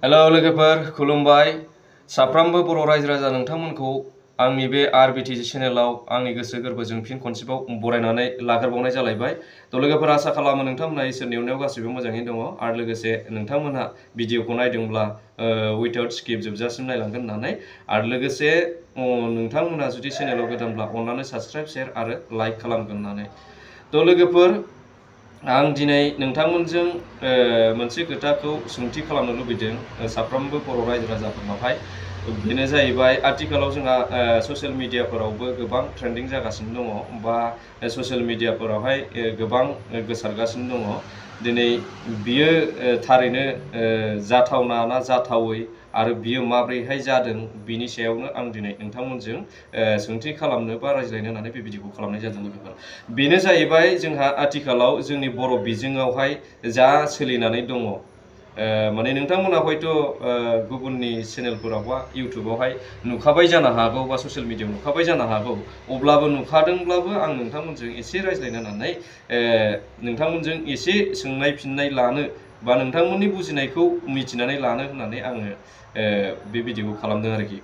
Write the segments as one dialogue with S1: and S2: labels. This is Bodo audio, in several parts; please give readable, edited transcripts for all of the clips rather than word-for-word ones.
S1: हेलो लोगोफोर खुलुमबाय साफ्रोमबो बर' रायजो राजा नोंथांमोनखौ आंनि बे आरबिटिजि चेनेलाव आंनि गोसो गोरबोजों फिन खनसेबाव बरायनानै लाग्रोबावनाय जालायबाय। थ' लोगोफोर आसा खालामो नोंथांमोना इसोरनि अननायाव गासैबो मोजाङैनो दङ आरो लोगोसे नोंथांमोनहा भिडिअखौ नायदोंब्ला उइदाउट स्किप जोबजासिम नायलांगोन होननानै आरो लोगोसे नोंथांमोना जुदि चेनेलाव गोदानब्ला अननानै साबस्क्राइब शेयार आरो लाइक खालामगोन होननानै। थ' लोगोफोर आं दिनै नोंथांमोनजों मोनसे खोथाखौ सोंथि खालामनो लुबैदों साफ्रोमबो बर' रायजो राजाफोरनावहाय। बेनो जाहैबाय आथिखालाव जोंहा ससियेल मिडियाफोरावबो गोबां ट्रेन्डिं जागासिनो दङ बा ससियेल मिडियाफोरावहाय गोबां गोसारगासिनो दङ। दिनै बियो थारैनो जाथावना ना जाथावै आरो बियो माब्रैहाय जादों बिनि सायावनो आं दिनै नोंथांमोनजों सोंथि खालामनो बा रायज्लायनो होननानै बे भिडिअखौ खालामनाय जादों लोगोफोर। बेनो जाहैबाय जोंहा आथिखालाव जोंनि बर' बिजोङावहाय जा सोलिनानै दङ माने नोंथांमोना हयथ' गुबुननि चेनेलफोराव बा इउटुबावहाय नुखाबाय जानो हागौ बा ससियेल मिडियायाव नुखाबाय जानो हागौ, अब्लाबो नुखादोंब्लाबो आं नोंथांमोनजों एसे रायज्लायनो होननानै नोंथांमोनजों एसे सोंनाय फिननाय लानो बा नोंथांमोननि बुजिनायखौ मिथिनानै लानो होननानै आङो बे भिडिअखौ खालामदों आरोखि।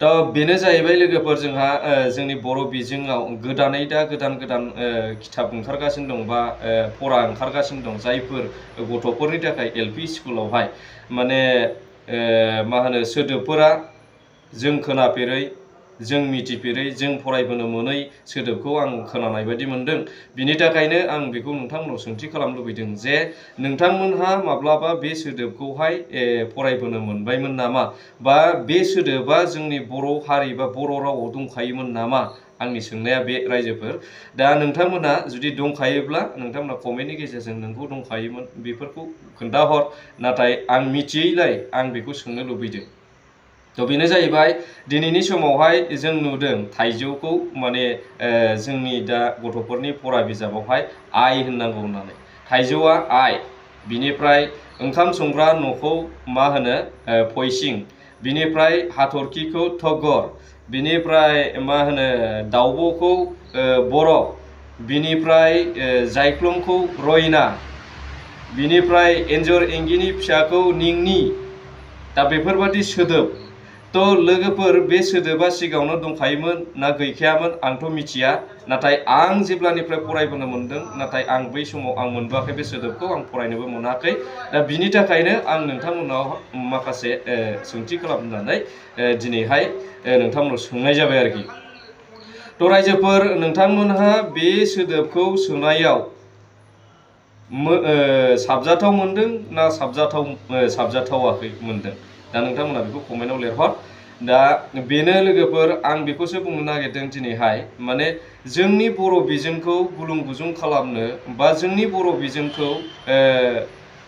S1: दा बेनो जाहैबाय लोगोफोर जोंहा जोंनि बर' बिजोङाव गोदानै दा गोदान खिताब ओंखारगासिनो दं बा फरा ओंखारगासिनो दं जायफोर गथ'फोरनि थाखाय एलपि स्कुलावहाय माने मा होनो सोदोबफोरा जों खोनाफेरै जों मिथिफेरै जों फरायबोनो मोनै सोदोबखौ आं खोनानाय बायदि मोनदों। बिनि थाखायनो आं बेखौ नोंथांमोनाव सोंथि खालामनो लुबैदों जे नोंथांमोनहा माब्लाबा बे सोदोबखौहाय फरायबोनो मोनबायमोन नामा बा बे सोदोबा जोंनि बर' हारि बा बर' रावआव दंखायोमोन नामा? आंनि सोंनाया बे रायजोफोर। दा नोंथांमोना जुदि दंखायोब्ला नोंथांमोना कमेन्टनि गेजेरजों नोंगौ दंखायोमोन बेफोरखौ खोन्थाहर, नाथाय आं मिथियैलाय आं बेखौ सोंनो लुबैदों। थ' बेनो जाहैबाय दिनैनि समावहाय जों नुदों थाइजौखौ माने जोंनि दा गथ'फोरनि फरा बिजाबावहाय आइ होननांगौ होननानै। थाइजौआ आइ, बिनिफ्राय ओंखाम संग्रा न'खौ मा होनो फइसिं, बिनिफ्राय हाथरखिखौ थगर, बिनिफ्राय मा होनो दाउब'खौ बरफ, बिनिफ्राय जायख्लंखौ रयना, बिनिफ्राय एन्जर एंगिनि फिसाखौ निंनि। दा बेफोरबादि सोदोब थ' लोगोफोर बे सोदोबा सिगाङावनो दंखायोमोन ना गैखायामोन आंथ' मिथिया, नाथाय आं जेब्लानिफ्राय फरायबोनो मोनदों नाथाय आं बै समाव आं मोनबोआखै बे सोदोबखौ, आं फरायनोबो मोनाखै। दा बिनि थाखायनो आं नोंथांमोनाव माखासे सोंथि खालामनानै दिनैहाय नोंथांमोनाव सोंनाय जाबाय आरोखि। थ' रायजोफोर नोंथांमोनहा बे सोदोबखौ सोनायाव साबजाथाव मोनदों ना साबजाथावाखै मोनदों? दा नोंथांमोना बेखौ कमेन्टआव लिरहर। दा बेनो लोगोफोर आं बेखौसो बुंनो नागिरदों दिनैहाय, माने जोंनि बर' बिजोंखौ गुलुं गुजुं खालामनो बा जोंनि बर' बिजोंखौ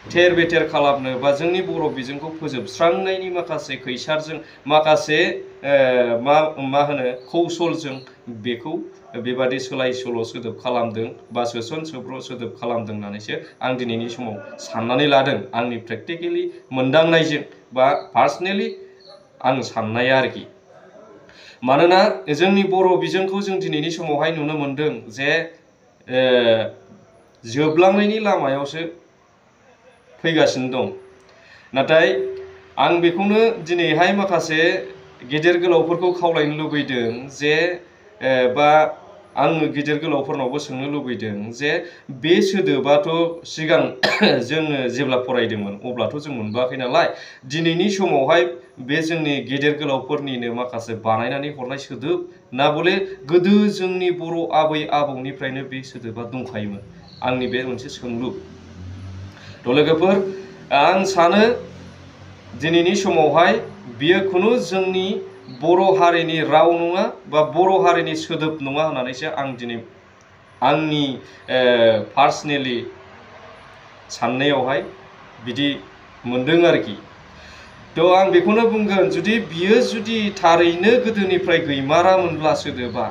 S1: थेर बेथेर खालामनो बा जोंनि बर' बिजोंखौ फोजोबस्रांनायनि माखासे खैसारजों माखासे मा होनो कौशलजों बेखौ बेबादि सोलाय सोल' सोदोब खालामदों बा सोसन सोब्र' सोदोब खालामदों होननानैसो आं दिनैनि समाव साननानै लादों, आंनि प्रेक्टिकेलि मोनदांनायजों बा पार्सनेलि आं साननाया आरोखि। मानोना जोंनि बर' बिजोंखौ जों दिनैनि समावहाय नुनो मोनदों जे जोबलांनायनि लामायावसो फैगासिनो दं। नाथाय आं बेखौनो दिनैहाय माखासे गेदेर गोलावफोरखौ खावलायनो लुबैदों जे बा आङो गिदिर गोलावफोरनावबो सोंनो लुबैदों जे बे सोदोबाथ' सिगां जोङो जेब्ला फरायदोंमोन अब्लाथ' जों मोनबोआखै नालाय, दिनैनि समावहाय बे जोंनि गेदेर गोलावफोरनिनो माखासे बानायनानै हरनाय सोदोब ना बले गोदो जोंनि बर' आबै आबौनिफ्रायनो बे सोदोबा दंखायोमोन? आंनि बे मोनसे सोंलु। थ' लोगोफोर आं सानो दिनैनि समावहाय बियो खुनु जोंनि बर' हारिनि राव नङा बा बर' हारिनि सोदोब नङा होननानैसो आं दिनै आंनि पार्सनेलि साननायावहाय बिदि मोनदों आरोखि। थ' आं बेखौनो बुंगोन जुदि बियो जुदि थारैनो गोदोनिफ्राय गैमारामोनब्ला सोदोबा,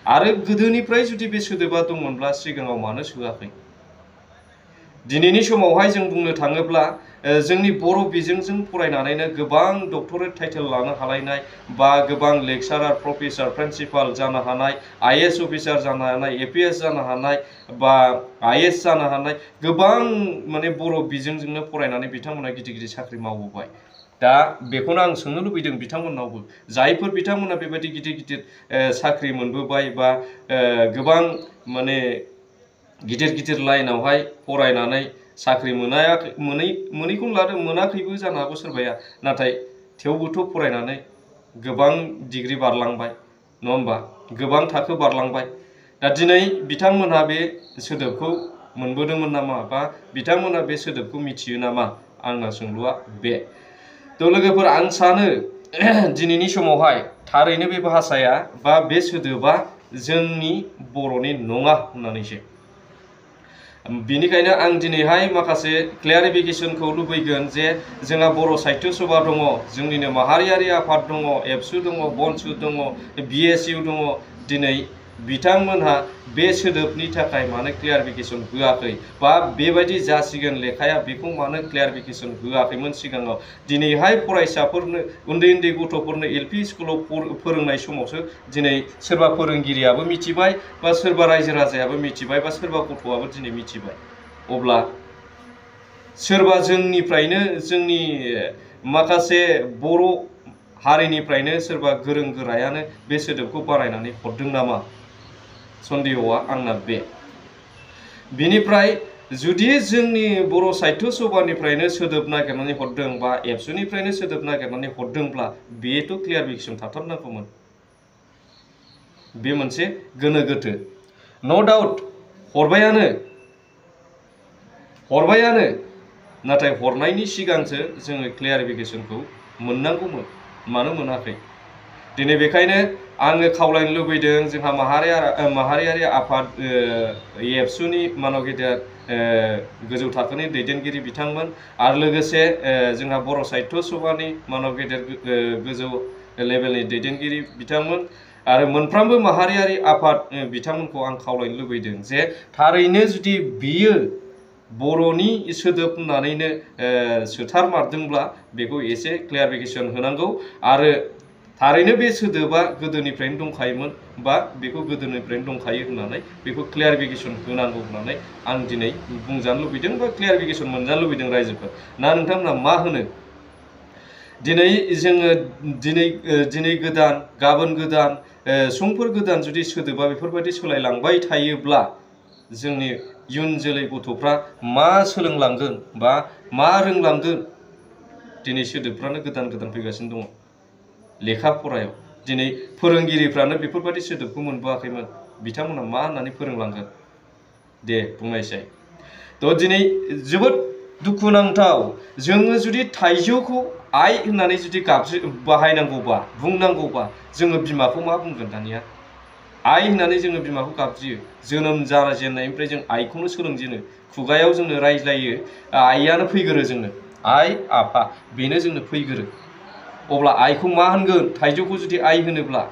S1: आरो गोदोनिफ्राय जुदि बे सोदोबा दंमोनब्ला सिगाङाव मानो सोआखै? दिनैनि समावहाय जों बुंनो थाङोब्ला जोंनि बर' बिजोंजों फरायनानैनो गोबां डक्टरेट टाइटेल लानो हालायनाय बा गोबां लेक्सारार प्रफेसर प्रिन्सिपाल जानो हानाय आईएएस अफिसार जानो हानाय एपीएस जानो हानाय बा आईएएस जानो हानाय गोबां माने बर' बिजोंजोंनो फरायनानै बिथांमोना गिदिर गिदिर साख्रि मावबोबाय। दा बेखौनो आं सोंनो लुबैदों बिथांमोननावबो जायफोर बिथांमोना बेबायदि गिदिर गिदिर साख्रि मोनबोबाय बा गोबां माने गिदिर गिदिर लाइनावहाय फरायनानै साख्रि मोनैखौनो लादों मोनाखैबो जानो हागौ सोरबाया, नाथाय थेवबोथ' फरायनानै गोबां डिग्री बारलांबाय नङा होमबा, गोबां थाखो बारलांबाय। दा दिनै बिथांमोनहा बे सोदोबखौ मोनबोदोंमोन नामा बा बिथांमोना बे सोदोबखौ मिथियो नामा, आंना सोंलुआ बे। थ' लोगोफोर आं सानो दिनैनि समावहाय थारैनो बे भाषाया बा बे सोदोबा जोंनि बर'नि नङा होननानैसो। बेनिखायनो आं दिनैहाय माखासे क्लियारिफिकेशनखौ लुबैगोन जे जोंहा बर' साहित्य सभा दङ, जोंनिनो माहारियारि आफाद दङ, एबसु दङ, बनसु दङ, बिएसइउ दङ। दिनै बिथांमोनहा बे सोदोबनि थाखाय मानो क्लियारिफिकेशन होआखै बा बेबायदि जासिगोन लेखाया बेखौ मानो क्लियारिफिकेशन होआखैमोन सिगाङाव। दिनैहाय फरायसाफोरनो उन्दै उन्दै गथ'फोरनो एलपि स्कुलाव फोरोंनाय समावसो दिनै सोरबा फोरोंगिरियाबो मिथिबाय बा सोरबा रायजो राजायाबो मिथिबाय बा सोरबा गथ'आबो दिनै मिथिबाय। अब्ला सोरबा जोंनिफ्रायनो जोंनि माखासे बर' हारिनिफ्रायनो सोरबा गोरों गोरायानो बे सोदोबखौ बानायनानै हरदों नामा, सन्देहआ आंना बे। बिनिफ्राय जुदि जोंनि बर' साहित्य सभानिफ्रायनो सोदोब नागिरनानै हरदों बा एबसुनिफ्रायनो सोदोब नागिरनानै हरदोंब्ला बेथ' क्लियारिफिकेशन थाथारनांगौमोन। बे मोनसे गोनो गोथो। न' डाउट हरबायानो नाथाय हरनायनि सिगांसो जोङो क्लियारिफिकेशनखौ मोननांगौमोन, मानो मोनाखै। दिनै बेखायनो आङो खावलायनो लुबैदों जोंहा माहारियारि आफाद एबसुनि मानव गेदेर गोजौ थाखोनि दैदेनगिरि बिथांमोन आरो लोगोसे जोंहा बर' साहित्य सभानि मानव गेदेर गोजौ लेभेलनि दैदेनगिरि बिथांमोन आरो मोनफ्रोमबो माहारियारि आफाद बिथांमोनखौ आं खावलायनो लुबैदों जे थारैनो जुदि बियो बर'नि सोदोब होननानैनो सोथारमारदोंब्ला बेखौ एसे क्लियारिफिकेशन होनांगौ आरो थारैनो बे सोदोबा गोदोनिफ्रायनो दंखायोमोन बा बेखौ गोदोनिफ्रायनो दंखायो होननानै बेखौ क्लियारिफिकेशन होनांगौ होननानै आं दिनै बुंजानो लुबैदों बा क्लियारिफिकेशन मोनजानो लुबैदों रायजोफोर। ना नोंथांमोना मा होनो? दिनै जोङो दिनै गोदान गाबोन गोदान समफोर गोदान जुदि सोदोबा बेफोरबायदि सोलायलांबाय थायोब्ला जोंनि इयुन जोलै गथ'फ्रा मा सोलोंलांगोन बा मा रोंलांगोन? दिनै सोदोबफ्रानो गोदान गोदान फैगासिनो दङ लेखा फरायाव। दिनै फोरोंगिरिफ्रानो बेफोरबायदि सोदोबखौ मोनबोआखैमोन, बिथांमोना मा होननानै फोरोंलांगोन दे बुंनायसाय। थ' दिनै जोबोद दुखुनांथाव, जोङो जुदि थाइजौखौ आइ होननानै जुदि बाहायनांगौबा बुंनांगौबा जोङो बिमाखौ मा बुंगोन दानिया? आइ होननानै जोङो बिमाखौ गाबज्रियो। जोनोम जाजेननायनिफ्राय जों आइखौनो सोलोंजेनो, खुगायाव जोंनो रायज्लायो, आइयानो फैगोरो जोंनो, आइ आफा बेनो जोंनो फैगोरो। अब्ला आइखौ मा होनगोन थाइजौखौ जुदि आइ होनोब्ला?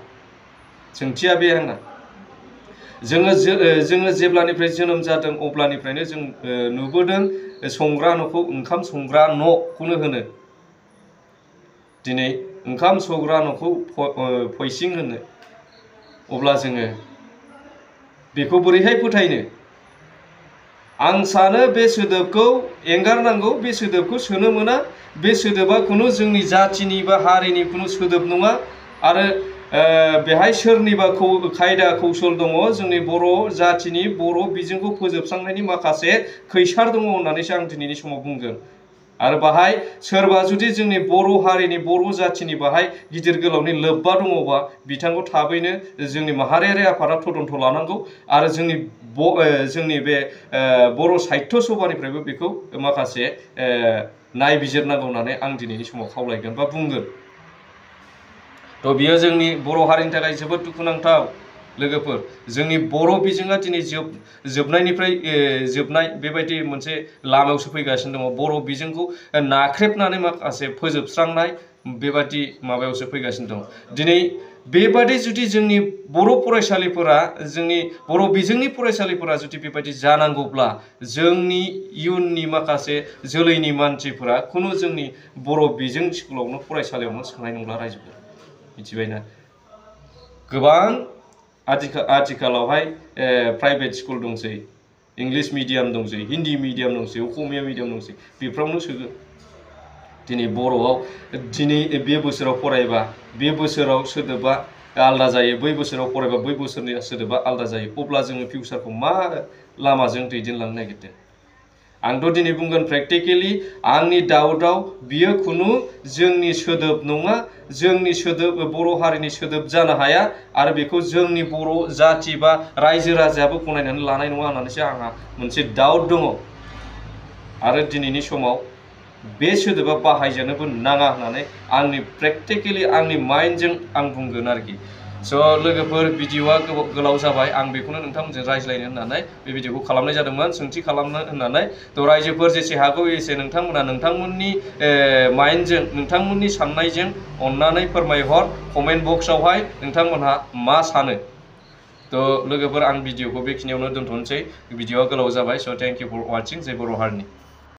S1: सोंथिया बे आंना। जोङो जेब्लानिफ्राय जोनोम जादों अब्लानिफ्रायनो जों नुबोदों संग्रा न'खौ ओंखाम संग्रा न'खौनो होनो। दिनै ओंखाम संग्रा न'खौ फइसिं होनो। अब्ला जोङो बेखौ बोरैहाय फोथायनो? आं सानो बे सोदोबखौ एंगारनांगौ, बे सोदोबखौ सोनो मोना। बे सोदोबा खुनु जोंनि जातिनि बा हारिनि खुनु सोदोब नङा आरो बेहाय सोरनिबा खायदा कौशल दङ। जोंनि बर' जातिनि बर' बिजोंखौ फोजोबस्रांनायनि माखासे खैसार दङ होननानैसो आं दिनैनि समाव बुंगोन। आरो बाहाय सोरबा जुदि जोंनि बर' हारिनि बर' जातिनि बाहाय गिदिर गोलावनि लोब्बा दङबा बिथांखौ थाबैनो जोंनि माहारियारि आफादा तदन्त लानांगौ आरो जोंनि बे बर' साहित्य सभानिफ्रायबो बेखौ माखासे नायबिजिरनांगौ होननानै आं दिनैनि समाव खावलायगोन बा बुंगोन। थ' बियो जोंनि बर' हारिनि थाखाय जोबोद दुखुनांथाव लोगोफोर। जोंनि बर' बिजोङा दिनै जोबनायनिफ्राय जोबनाय बेबायदि मोनसे लामायावसो फैगासिनो दङ। बर' बिजोंखौ नाख्रेबनानै माखासे फोजोबस्रांनाय बेबादि माबायावसो फैगासिनो दं। दिनै बेबादि जुदि जोंनि बर' फरायसालिफोरा जोंनि बर' बिजोंनि फरायसालिफोरा जुदि बेबायदि जानांगौब्ला जोंनि इयुननि माखासे जोलैनि मानसिफोरा खुनु जोंनि बर' बिजों स्कुलावनो फरायसालियावनो सोनाय नंला रायजोफोर मिथिबायना गोबां आथिखालावहाय प्राइभेट स्कुल दंसै इंलिश मिडियाम दंसै हिन्दी मिडियाम दंसै असमिया मिडियाम दंसै बेफोरावनो सोगोन दिनै बर'आव दिनै बे बोसोराव फरायबा बे बोसोराव सोदोबा आलादा जायो बै बोसोराव फरायबा बै बोसोरनि सोदोबा आलादा जायो अब्ला जोङो फिउचारखौ मा लामाजों दैदेनलांनो नागिरदों आंथ' दिनै बुंगोन प्रेक्टिकेलि आंनि डाउटआव बियो खुनु जोंनि सोदोब नङा जोंनि सोदोब बर' हारिनि सोदोब जानो हाया आरो बेखौ जोंनि बर' जाथि बा रायजो राजायाबो गनायनानै लानाय नङा होननानैसो आंहा मोनसे डाउट दङ आरो दिनैनि समाव बे सोदोबा बाहायजानोबो नाङा होननानै आंनि प्रेक्टिकेलि आंनि माइन्डजों आं बुंगोन आरोखि स' लोगोफोर भिडिअआ गोलाव जाबाय आं बेखौनो नोंथांमोनजों रायज्लायनो होननानै बे भिडिअखौ खालामनाय जादोंमोन सोंथि खालामनो होननानै थ' रायजोफोर जेसे हागौ एसे नोंथांमोना नोंथांमोननि माइन्डजों नोंथांमोननि साननायजों अननानै फोरमायहर कमेन्ट बक्सआवहाय नोंथांमोनहा मा सानो थ' लोगोफोर आं भिडिअखौ बेखिनियावनो दोनथ'नोसै भिडिअआ गोलाव जाबाय स' थेंक इउ फर वाचिं जय बर' हारिनि